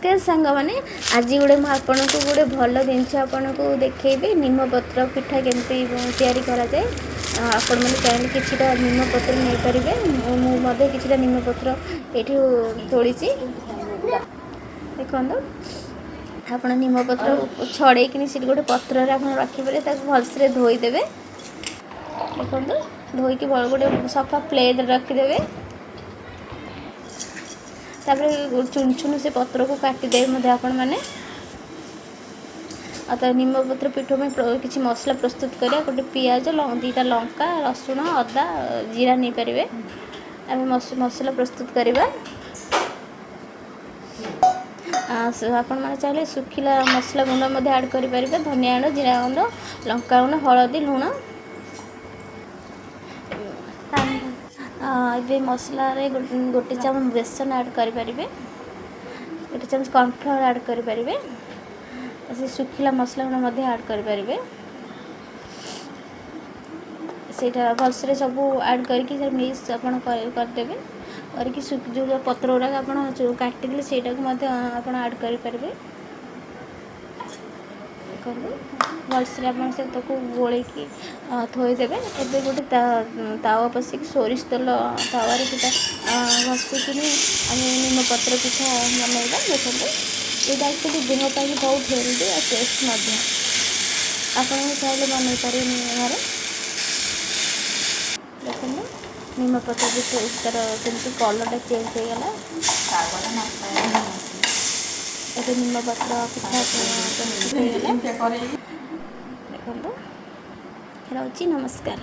ନମସ୍କାର ସାଙ୍ଗମାନେ, ଆଜି ଗୋଟେ ମୁଁ ଆପଣଙ୍କୁ ଗୋଟେ ଭଲ ଜିନିଷ ଆପଣଙ୍କୁ ଦେଖେଇବି। ନିମପତ୍ର ପିଠା କେମିତି ତିଆରି କରାଯାଏ। ଆପଣମାନେ ଚାହିଁଲେ କିଛିଟା ନିମପତ୍ର ନେଇପାରିବେ। ମୁଁ ମଧ୍ୟ କିଛିଟା ନିମପତ୍ର ଏଇଠୁ ତୋଳିଛି। ଦେଖନ୍ତୁ, ଆପଣ ନିମପତ୍ର ଛଡ଼େଇକିନି ସେଠି ଗୋଟେ ପତ୍ରରେ ଆପଣ ରଖିପାରିବେ। ତାକୁ ଭଲସେ ଧୋଇଦେବେ। ଦେଖନ୍ତୁ, ଧୋଇକି ଗୋଟେ ସଫା ପ୍ଲେଟ୍ ରଖିଦେବେ। ତାପରେ ଚୁନ ଚୁନ ସେ ପତ୍ରକୁ କାଟିଦେବେ ମଧ୍ୟ ଆପଣମାନେ। ଆଉ ତା ନିମପତ୍ର ପିଠା ପାଇଁ କିଛି ମସଲା ପ୍ରସ୍ତୁତ କରିବା। ଗୋଟେ ପିଆଜ, ଦୁଇଟା ଲଙ୍କା, ରସୁଣ, ଅଦା, ଜିରା ନେଇପାରିବେ। ଆମେ ମସଲା ପ୍ରସ୍ତୁତ କରିବା। ଆପଣମାନେ ଚାହିଁଲେ ଶୁଖିଲା ମସଲା ଗୁଣ୍ଡ ମଧ୍ୟ ଆଡ଼୍ କରିପାରିବେ: ଧନିଆ ଗୁଣ୍ଡ, ଜିରା ଗୁଣ୍ଡ, ଲଙ୍କା ଗୁଣ୍ଡ, ହଳଦୀ, ଲୁଣ। ଏବେ ମସଲାରେ ଗୋଟେ ଚାମଚ ବେସନ ଆଡ଼୍ କରିପାରିବେ, ଗୋଟେ ଚାମଚ କର୍ଣ୍ଣଫ୍ଲାୱାର ଆଡ଼୍ କରିପାରିବେ, ସେ ଶୁଖିଲା ମସଲା ଗୁଣ୍ଡ ମଧ୍ୟ ଆଡ଼୍ କରିପାରିବେ। ସେଇଟା ଭଲସେ ସବୁ ଆଡ଼୍ କରିକି ସେ ମିକ୍ସ ଆପଣ କରିଦେବେ। କରିକି ଯେଉଁ ପତ୍ର ଗୁଡ଼ାକ ଆପଣ କାଟିଥିଲେ, ସେଇଟାକୁ ମଧ୍ୟ ଆପଣ ଆଡ଼୍ କରିପାରିବେ। ଦେଖନ୍ତୁ, ଭଲସେ ଆପଣ ସେ ତାକୁ ଗୋଳେଇକି ଥୋଇଦେବେ। ଏବେ ଗୋଟେ ତାୱା ବସିକି ସୋରିଷ ତେଲ ତାୱାରେ ସେଇଟା ଘଷିକିନି ଆମେ ନିମପତ୍ର ପିଠା ବନେଇବା। ଦେଖନ୍ତୁ, ଏଇଟା ଆକ୍ଚୁଆଲି ଦେହ ପାଇଁ ବହୁତ ହେଲ୍ଦି ଆଉ ଟେଷ୍ଟ ମଧ୍ୟ। ଆପଣ ବି ଚାହିଁଲେ ବନେଇ ପାରିବେ ଘରେ। ଦେଖନ୍ତୁ, ନିମପତ୍ର ପିଠା ତାର କେମିତି କଲର୍ଟା ଚେଞ୍ଜ ହେଇଗଲା। ଏବେ ନିମପତ୍ର ପିଠା ପ୍ରସ୍ତୁତ ହେଇଗଲା। ଦେଖନ୍ତୁ, ରହୁଛି, ନମସ୍କାର।